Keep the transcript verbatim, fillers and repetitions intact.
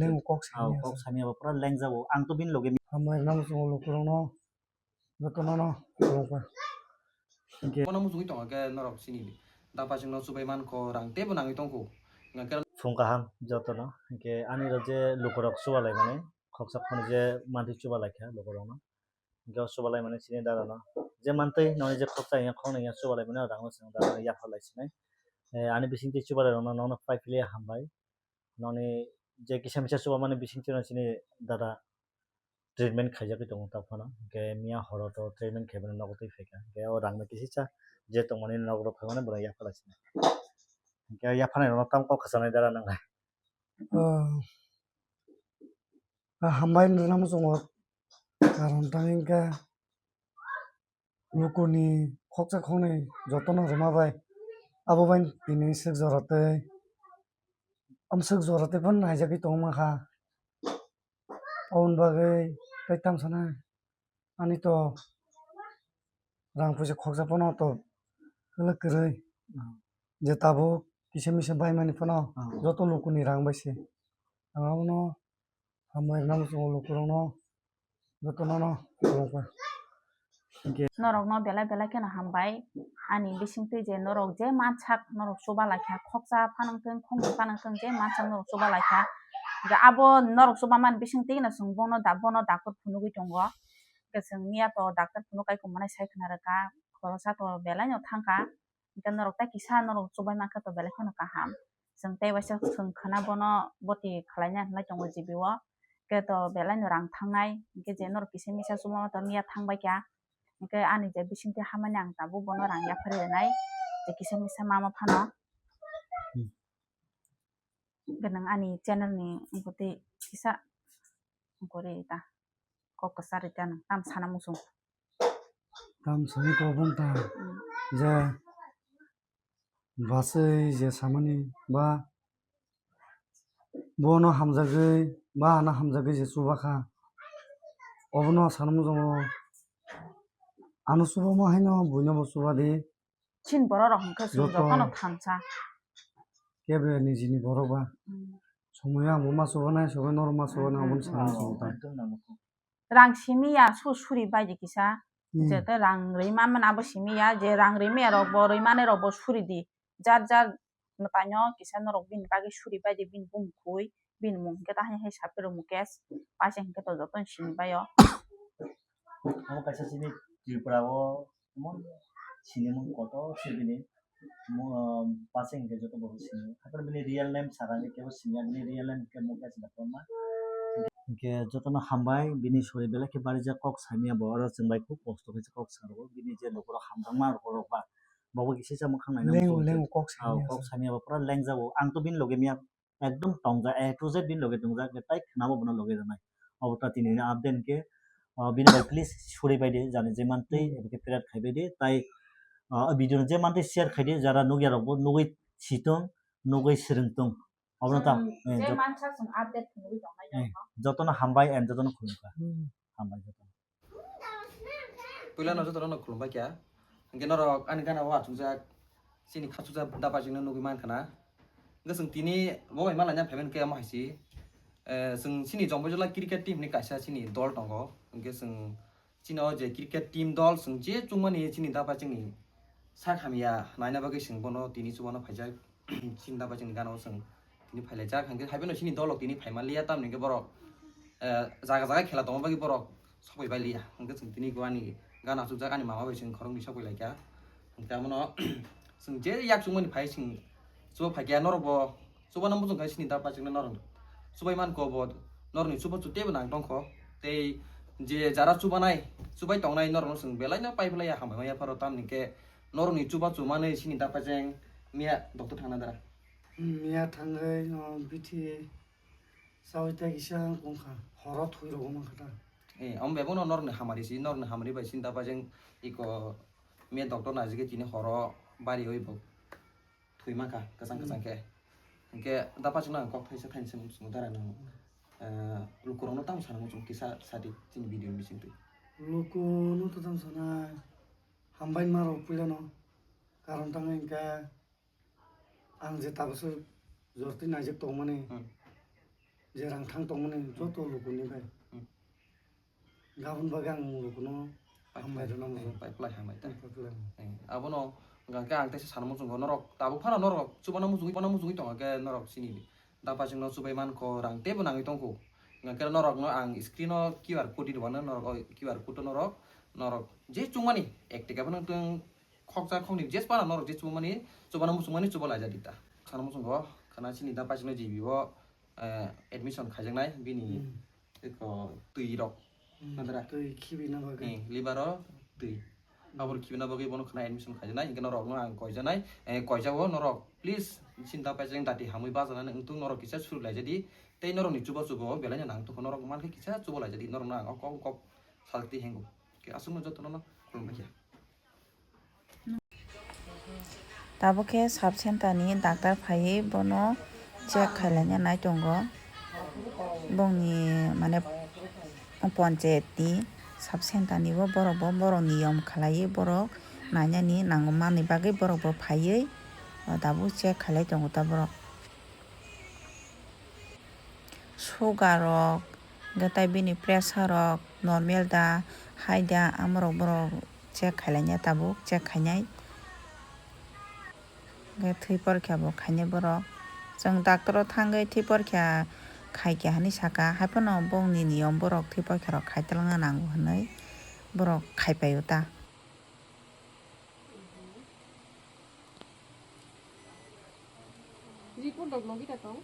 Kok sani kok sani abo pura lengjago. Ang to bini loge hambai rwna muchungo lukurokno jotono no khulumkha. Bono muchungwi tongo khe norok chini dapachwngno chubai mankho, rang teibo nangwi tongkho. Phung kaham jotono, hinkhe ani rok je lukurok chubalai mani khoksa khoni je mantwi chubalai kha lukurokno. Hinkhe o chubalai mani chini dada no je mantwi noni je khoksa hiya khoknwi hiya chubalai mani rang no chwng dada no yapharlai sinai. Eh, ani bisingtwi chubalai rokno nono pai philiya hambai. Noni je kisa misa chuba mani bisingtwi no chini dada treatment khaijagwi tongo ta phano. Hinkhe miya horo to treatment khaimani nogo twi phaikha. Hinkhe o rang no kisisa je tongmani nogo rok phaimani bono yapharlai sinai. Hinkhe yapharnai rokno tamo kok khachanai dada nangnai. Ah, ah, hambai wngna muchungo. Karon tang hinkhe lukuni khoksa khoknwi jotono rwma bai abo bai tini swk jora tei amswk jora tei phano naijagwi tongma kha. Aboni bagwi tei tamsana ani to rang puisa khoksa phano to kwlwk kwrwi je tabuk kisa misa baimani phano joto lukuni rang bai se. Ang abono hambai rwna muchungo lukurokno jotono no khulumkha. Norokno belai belai kheno hambai. Ani bisingtwi je norok je mansak norok chuba laikha, khoksa phanang thung, khongni phanang thung, je mansak norok chuba laikha. Hinkhe abo norok chuba mani bisingtwi no chwng bono da-, bono doctor phunugwi tongo. Hinkhe chwng miya to doctor phunuk kai kumanai sai khna rwkha, khorosa to belai no thangkha. Hinkhe norok tei kisa norok chubai mankha to belai kheno kaham. Chwng tei waisa chwng khwna bono boti khwlaina hinlai tongo G B o. Khe to belai no rang thangnai. Hinkhe je norok kisa misa chuba ma to miya thangbai kha. Hinkhe ani je bisingtwi hamani ang tabuk bono rang yapharwi rwnai. Je kisa misa mama phano. Hmm. Hinkhe nwng ani channel ni wngkha tei kisa wngkha rwi ta. Kok kwchar rwi ta nwng tam sana muchung. Tam sani kok wng ta. Hmm. Je bachwi je samani ba bono hamjagwi ba ano hamjagwi je chuba kha, obono sana muchungo. Ano chubama haino buino bo chuba di. Chini borok rok hwnkhe chwng joto jotono thansa. Kebo nijini borok ba. Hmm. Somoya ang bo ma chubanai, sobai norok ma chubanai, hmm, aboni hmm, sana muchungo ta. Rang simi ya, su suri bai di kisa. Hmm. Je te rang rwi man man abo simi ya, je rang rwi maya rok bo, rwi manai rok bo suri di. Jar jar mwtaino kisa norok bini bagwi suri bai di, bini bumung khui, bini mung hwnkhe ta hai hai Sapiro Mukesh, paisa hwnkhe to jotono sini bai o. Omo kaisa chini Tripura o emon sinimung kotor se bini. Mo, ah, paisa hwnkhe joto borok sini. Hakhe bini real name saka hwnkhe kebo sini ya, bini real name hwnkhe Mukesh Debbarma. Hwnkhe jotono hambai, bini sori belai khe barijak kok samiya bo, oro chwng bai khub kosto khe kok sa rwo. Bini je lukurok hamjakma rok ba, bo bo kisa cha mwkhang naina muchung khe, kok ah, samiya kok samiya bo pura lengjago. Ang to bini loge miya ekdom tongjak, A to Z bini loge tongjak, tai khwnabo bono loge rwnai. Obo ta tini ni update hwnkhe, ah, bini bai please suri bai di, jani je mantwi, hmm, abo khe pirat khai bai di, tai, ah, video no je mantwi share khai di, jara nukya rok bo nugwi si tong, nugwi swrwng tong. Obo no tam, hmm, eh, je jot-, mansa chwng update nugwi tongnai, eh, jotono hambai and jotono khulumkha. Hmm. Hambai jotono. Puila no joto rok no khulumbai kha. Hwnkhe norok ani gana o achukjak, chini khachukjak dapachwng no nugwi mankha na. Hwnkhe chwng tini bo bai malaina phaiman khe omo hai se. Eh, chwng chini Jombaijwla cricket team ni kaisa chini dol tongo. Hwnkhe chwng chini o je cricket team dol chwng je chukmani chini dapachwng ni sak hamya naina bagwi chwng bono tini chubaino phaijak. Chini dapachwng ni gana o chwng tini phailaijak. Hwnkhe haiphano chini dol rok tini phaimanliya, tamni hwnkhe borok, eh, jaga jaga khela tongma bagwi borok sokbai bailiya. Hwnkhe chwng tini ani gana achukjak ani mama bai chwng khoroknwi sokbai laikha. Hwnkhe abono chwng je yak chukmani phai chwng chuba phaikha norokbo chubana muchung khai chini dapachwngno norok chubai mankha bo norokni chubachu teibo nang tongkho. Tei je jara chubanai, chubai tongnai norokno chwng belaino paiphlaiya hambai manya pharo, tamni hwnkhe norokni chubachu manwi chini dapachwng miya doctor thangna dara. Miya thangwi, o, bithi chawi tei kisa wngkha, horo thwi rogo mankha ta. Eh, omo bebakno norokni hamari si, norokni hamari bai chini dapachwng iko miya doctor naijagwi tini horo bari oi bo thwi mankha kwchang kwchang khe. Hwnkhe dapachwngno ang kok thaisa thaini se muchungo dara nang, eh, lukurokno tamo sana muchung kisa sadi chini video ni bisingtwi. Lukuno to tamo sana hambai ma rok puilano, karon tangwi hwnkhe ang je tabaswk jortwi naijak tongmani. Hmm. Je rang thang tongmani joto lukuni bai. Hmm. Gabon bagwi ang lukuno hambai rwna muchung. Pai phlai hambai ta. Pai phlai. Eh, abono hwnkhe ang teisa sana muchungo norok tabuk phano norok chubana muchungwi, chubana muchungwi tongo khe norok chini da paichwkno chubai mankho, rang teibo nangwi tongkho. Hwnkhe norokno ang screen o Q R code di rwmano norok o Q R code o norok, norok je chungmani ek taka phano tong khokjak khokni je chubana norok je chubamani chubana muchungmani chuba laijadi ta. Sana muchungo khana chini da paichwkno G B o, eh, admission khaijaknai bini Hmm. eko twi rok. Hmm, nadra. Twi khibina bagwi. Eh, liver o twi. Aboni khibina bagwi bono khna admission khaijaknai, hinkhe norokno ang koijaknai, eh, koijago norok, please, sinta paijak dati hamwi bajaknani wngthung, norok kisa suru laijadi, tei norokni chuba chubo belaino nangtongkho, norok mankhe kisa chuba laijadi, norokno ang o kok kok salti hengo. Khe aswkno jotono no khulumbaikha. Tabuk khe sub center ni doctor phaiwi bono check khailaina nai tongo. Bongni mane panchayat ni sub center ni bo borok bo borok niyom khlaiwi borok nainani nangmani bagwi borok bo phaiwi tabuk check khailai tongo ta borok. Sugar rok, hwnkhe tai bini pressure rok normal da, hai da, amorok borok check khailaiya tabuk, check khainai. Hwnkhe thwi porikha bo khainai borok. Chwng doctor o thangwi thwi porikha khaikha hinwi saka, haiphano bongni niyom borok thwi porikha rok khai twlangna nango hinwi borok khaipaio ta. Report rok logi ta tong?